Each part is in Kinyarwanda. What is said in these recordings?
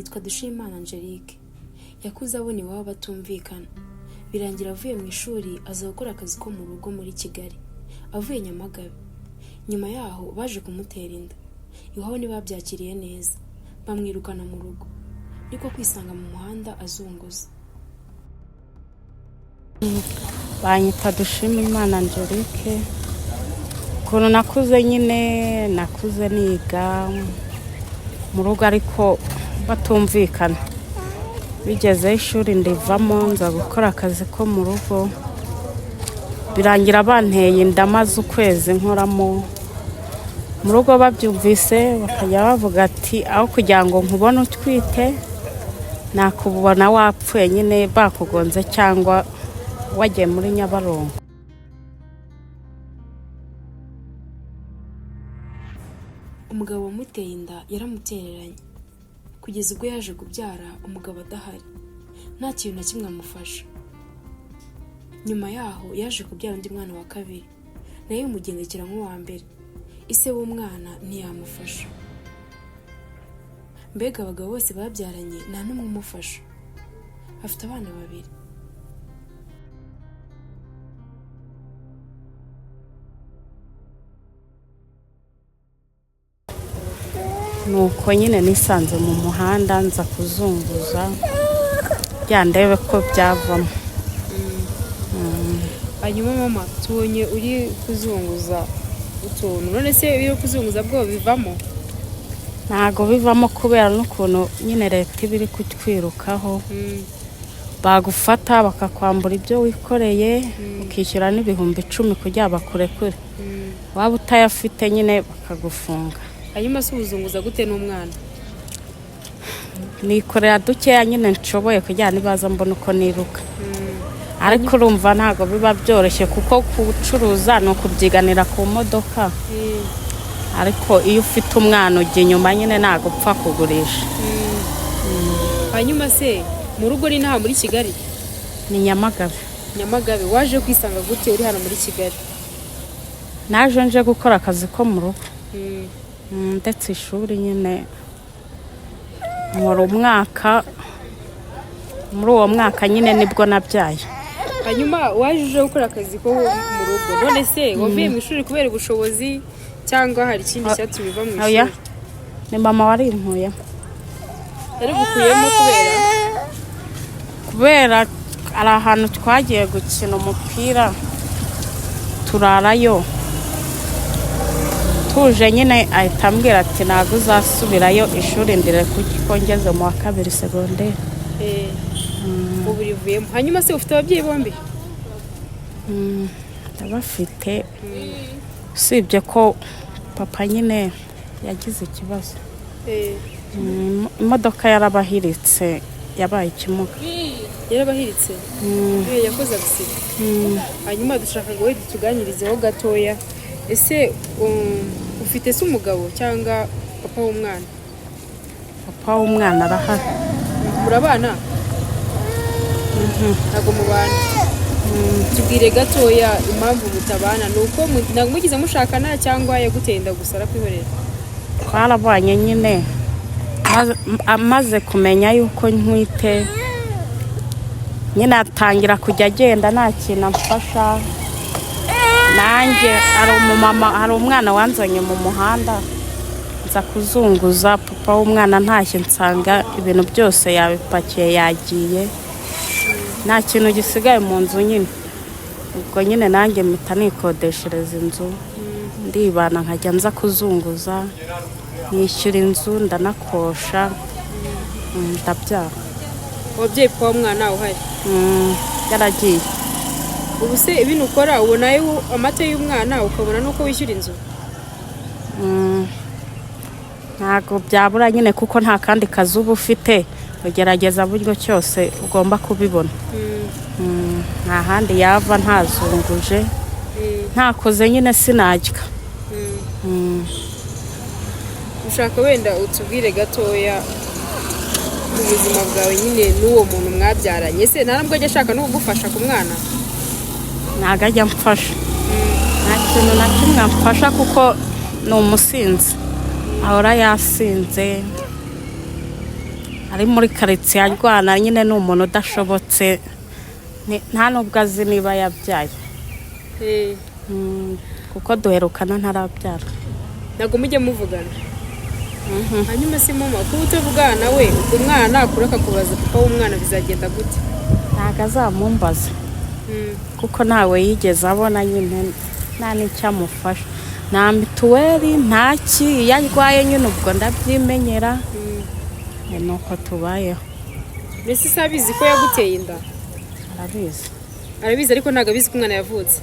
Yitwa Dushimimana Angelique. Yakuze abona iwabo batumvikana, birangira avuye mu ishuri aza gukora akazi ko mu rugo muri Kigali, avuye Nyamagabe. Nyuma yaho baje kumutera inda, iwabo ntibabyakiriye neza, bamwirukana mu rugo, niko kwisanga mu muhanda azunguza. Banyita Dushimimana Angelique. Ukuntu nakuze nyine, nakuze niga mu rugo ariko batumvikana. Bigezeho ishuri ndivamo, nza gukora akazi ko mu rugo, birangira banteye inda maze ukwezi nkoramo mu rugo. Babyumvise bakajya bavuga ati: "Aho kugira ngo nkubone utwite, nakubona wapfuye nyine, bakugonze cyangwa wagiye muri Nyabarongo." Umugabo wamuteye inda yaramutereranye kugeza ubwo yaje kubyara umugabo adahari, nta kintu na kimwe amufasha. Nyuma yaho yaje kubyara undi mwana wa kabiri, nawe bimugendekera nk'uwa mbere, ise w'umwana ntiyamufasha. Mbega abagabo bose babyaranye nta n'umwe umufasha. Afite abana babiri. Nuko nyine nisanze mu muhanda, nza kuzunguza bya ndebe ko byavamo. Hanyuma mama, tubonye uri kuzunguza utuntu. None se iyo uri kuzunguza bwo bivamo? Ntabwo bivamo kubera n'ukuntu nyine leta iba iri kutwirukaho. Bagufata bakakwambura ibyo wikoreye, ukishyura n'10,000 kugira bakurekure. Waba utayafite nyine bakagufunga. Hanyuma se ubuzunguza gute n'umwana? Nikorera dukeya nyine nshoboye kugira nibaza mbona uko niruka, ariko urumva ntabwo biba byoroshye kuko gucuruza ni ukubyiganira ku modoka, ariko iyo ufite umwana ujya inyuma nyine, ntabwo upfa kugurisha. Hanyuma se mu rugo ni inaha muri Kigali? Ni Nyamagabe. Nyamagabe. Waje kwisanga gute uri hano muri Kigali? Naje nje gukora akazi ko mu rugo. Ndetse ishuri nyine nkora umwaka, muri uwo mwaka nyine nibwo nabyaye. Hanyuma waje uje gukora akazi ko mu rugo. None se wavuye mu ishuri kubera ubushobozi cyangwa hari ikindi cyatumye uva mu Oya. ishuri? Ni mama warinkuyemo. Yarigukuyemo kubera? Kubera hari ahantu twagiye gukina umupira turarayo, tuje nyine ahita ambwira ati: "Ntabwo uzasubirayo ishuri, ndire kuko ngeze mu wa kabiri segonderi." Ubu rivuyemo. Hanyuma se ufite ababyeyi bombi? Ndabafite, usibye ko papa nyine yagize ikibazo. Imodoka yarabahiritse, yabaye ikimuga. Yarabahiritse? Yakoze agisida. Hanyuma dushaka ngo wenda tuganirizeho gatoya. Ese ufite se umugabo cyangwa papa w'umwana? Papa w'umwana arahari. Murabana? Ntabwo mubana. Tubwire gatoya impamvu mutabana. Ni uko ntabwo mugize mushakana cyangwa yaguteye inda gusa arakwihorera? Twarabanye nyine, amaze kumenya yuko ntwite nyine atangira kujya agenda nta kintu amfasha. Nanjye hari umumama, hari umwana wanzanye mu muhanda nza kuzunguza. Papa w'umwana ntashye nsanga ibintu byose yabipakiye yagiye, nta kintu gisigaye mu nzu nyine. Ubwo nyine nanjye mpita nikodeshereza inzu, ndibana, nkajya nza kuzunguza, nishyura inzu, ndanakosha, ndabyara. Ababyeyi, papa w'umwana uhari? Yaragiye. Ubu se ibintu ukora ubona amata y'umwana, ukabona n'uko wishyura inzu? Ntabwo byabura nyine kuko nta kandi kazi uba ufite, ugerageza buryo cyose ugomba kubibona. Nta handi yava ntazunguje, ntakoze nyine sinarya. Ushaka wenda utubwire gatoya ubuzima bwawe nyine n'uwo muntu mwabyaranye. Ese nta nubwo ajya ashaka no kugufasha ku mwana? Ntabwo ajya amfasha, nta kintu na kimwe amfasha kuko ni umusinzi, ahora yasinze. Ari muri karitsiye arwana nyine, ni umuntu udashobotse. Nta nubwo azi niba yabyaye. Kuko duherukana ntarabyara. Ntabwo mujya muvugana? Hanyuma se mama, kuba utavugana nawe, ubwo umwana nakura akakubaza papa w'umwana bizagenda gute? Ntabwo azamumbaza, kuko ntawe yigeze abona nyine, nta n'icyo amufasha, nta mituweli, nta ki. Iyo arwaye nyine ubwo ndabyimenyera. Ni uko tubayeho. Mbese se abizi ko yaguteye inda? Arabizi. Arabizi, ariko ntabwo abizi ko umwana yavutse.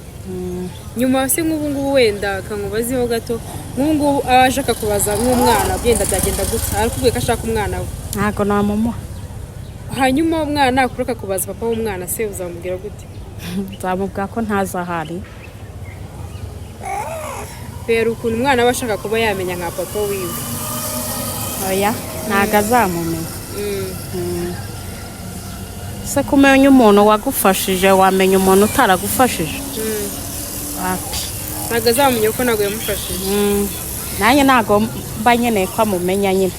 Nyuma se nk'ubu ngubu, wenda kamubazeho gato, nk'ubu ngubu aje akakubaza nk'umwana, byenda byagenda gute? Arakubwiye ko ashaka umwana we. Ntabwo namumuha. Hanyuma umwana nakura akakubaza papa w'umwana se, uzamubwira gute? Nzamubwira ko ntazi ahari. Rero ukuntu umwana aba ashaka kuba yamenya nka papa wiwe. Oya, ntabwo azamumenya. Se kumenya umuntu wagufashije, wamenya umuntu utaragufashije? Wapi. Ntabwo azamumenya kuko ntabwo yamufashije. Nanjye ntabwo mba nkeneye ko amumenya nyine.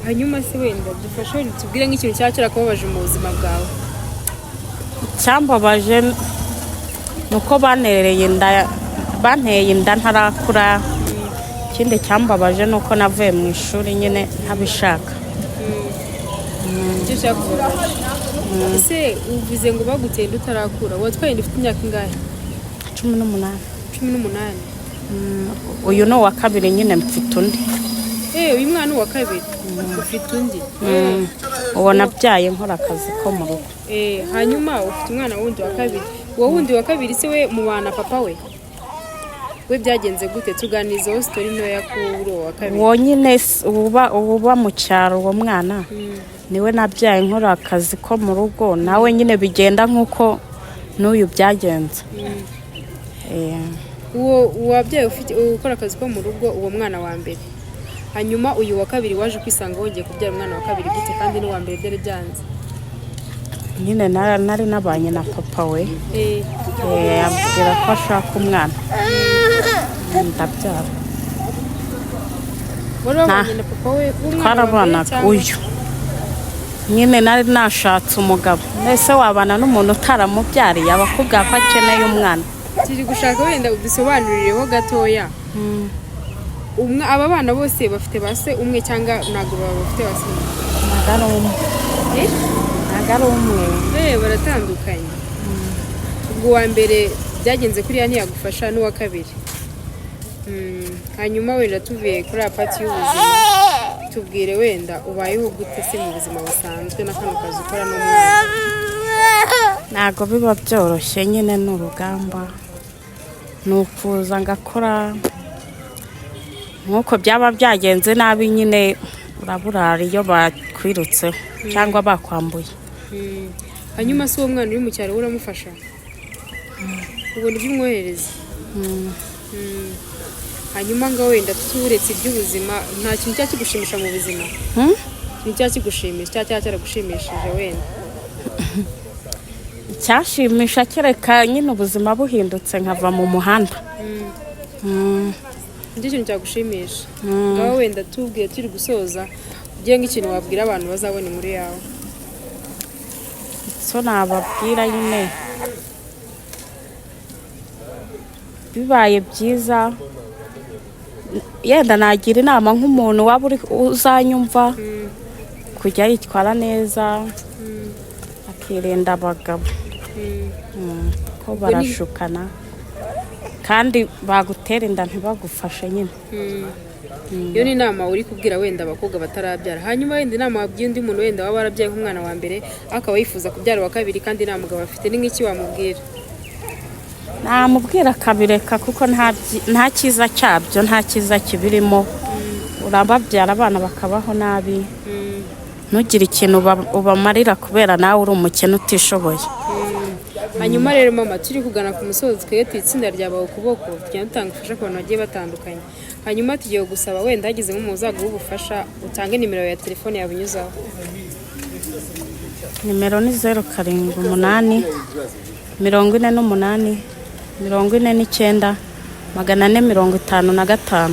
Hanyuma se wenda dufashe, wenda tubwire nk'ikintu cyaba cyarakubabaje mu buzima bwawe. Icyambabaje ni uko banereye inda, banteye inda ntarakura. Ikindi cyambabaje ni uko navuye mu ishuri nyine ntabishaka. Icyo cyakubabaje. Ese uvuze ngo baguteye inda utarakura, watwaye inda ufite imyaka ingahe? 18. 18. Uyu ni uwa kabiri nyine, mfite undi. Uyu mwana ni uwa kabiri, ufite undi? Uwo nabyaye nkora akazi ko mu rugo. Hanyuma ufite umwana wundi wa kabiri. Uwo wundi wa kabiri se we mubana papa we? We byagenze gute? Tuganirizeho story ntoya kuri uwo wa kabiri. Uwo nyine uba mu cyaro, uwo mwana niwe nabyaye nkora akazi ko mu rugo. Nawe nyine bigenda nk'uko n'uyu byagenze. Uwo wabyaye ufite ukora akazi ko mu rugo, uwo mwana wa mbere. Hanyuma uyu wa kabiri waje kwisanga wongeye kubyara umwana wa kabiri gute kandi n'uwa mbere byari byanze? Nyine nari nabanye na papa we. Ambwira ko ashaka umwana, ndabyara. Wari wabanye na papa we w'umwana wa mbere Twarabanaga. cyangwa? Uyu nyine nari nashatse umugabo. Mbese wabana n'umuntu utaramubyariye, aba akubwira ko akeneye umwana? Turi gushaka wenda udusobanurireho gatoya. Aba bana bose bafite ba se umwe cyangwa ntabwo baba bafite ba se umwe? Ntabwo ari umwe. Ntabwo ari umwe. Baratandukanye. Ubwo uwa mbere byagenze kuriya ntiyagufasha, n'uwa kabiri. Hanyuma wenda tuvuye kuri aya part y'ubuzima, tubwire wenda ubayeho gute se mu buzima busanzwe na kano kazi ukora n'umwana? Ntabwo biba byoroshye nyine, ni urugamba, ni ukuza ngakora. Nk'uko byaba byagenze nabi nyine, uraburara iyo bakwirutseho cyangwa bakwambuye. Hanyuma se uwo mwana uri mu cyaro we uramufasha, ubona ibyo umwohereza? Hanyuma ngo wenda turetse iby'ubuzima, nta kintu cyaba kigushimisha mu buzima? Hmm? Ikintu cyaba kigushimisha cyaba cyaba cyaragushimishije wenda? Icyashimisha, kereka nyine ubuzima buhindutse nkava mu muhanda. Nicyo kintu cyagushimisha. Ngaho wenda tubwiye, turi gusoza, ugire nk'ikintu wabwira abantu bazabona inkuru yawe. Icyo nababwira nyine, bibaye byiza yenda nagira inama nk'umuntu waba uri uzanyumva kujya yitwara neza, akirinda abagabo, ko barashukana kandi bagutera inda ntibagufashe nyine. Iyo ni inama uri kubwira wenda abakobwa batarabyara. Hanyuma wenda inama wabwira undi muntu wenda waba warabyaye nk'umwana wa mbere, akaba yifuza kubyara uwa kabiri kandi nta mugabo afite, ni nk'iki wamubwira? Namubwira akabireka, kuko nta cyiza cyabyo, nta cyiza kibirimo. Urababyara abana bakabaho nabi, ntugire ikintu ubamarira kubera nawe uri umukene utishoboye. Hanyuma rero mama, turi kugana ku musozo. Twebwe turi itsinda rya Bawe Ukuboko, tugenda dutanga ubufasha ku bantu bagiye batandukanye. Hanyuma tugiye gusaba wenda hagize nk'umuntu uzaguha ubufasha, utange nimero ya telefone yawe unyuzaho. Nimero ni 0784849455.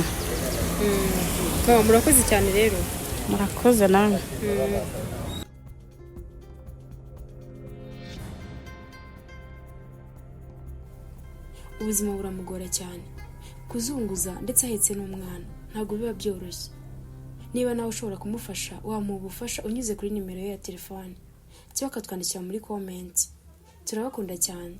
Mama, murakoze cyane rero. Murakoze nawe. Ubuzima buramugora cyane, kuzunguza ndetse ahetse n'umwana ntabwo biba byoroshye. Niba nawe ushobora kumufasha, wamuha ubufasha unyuze kuri nimero ye ya telefone cyangwa ukatwandikira muri komenti. Turabakunda cyane.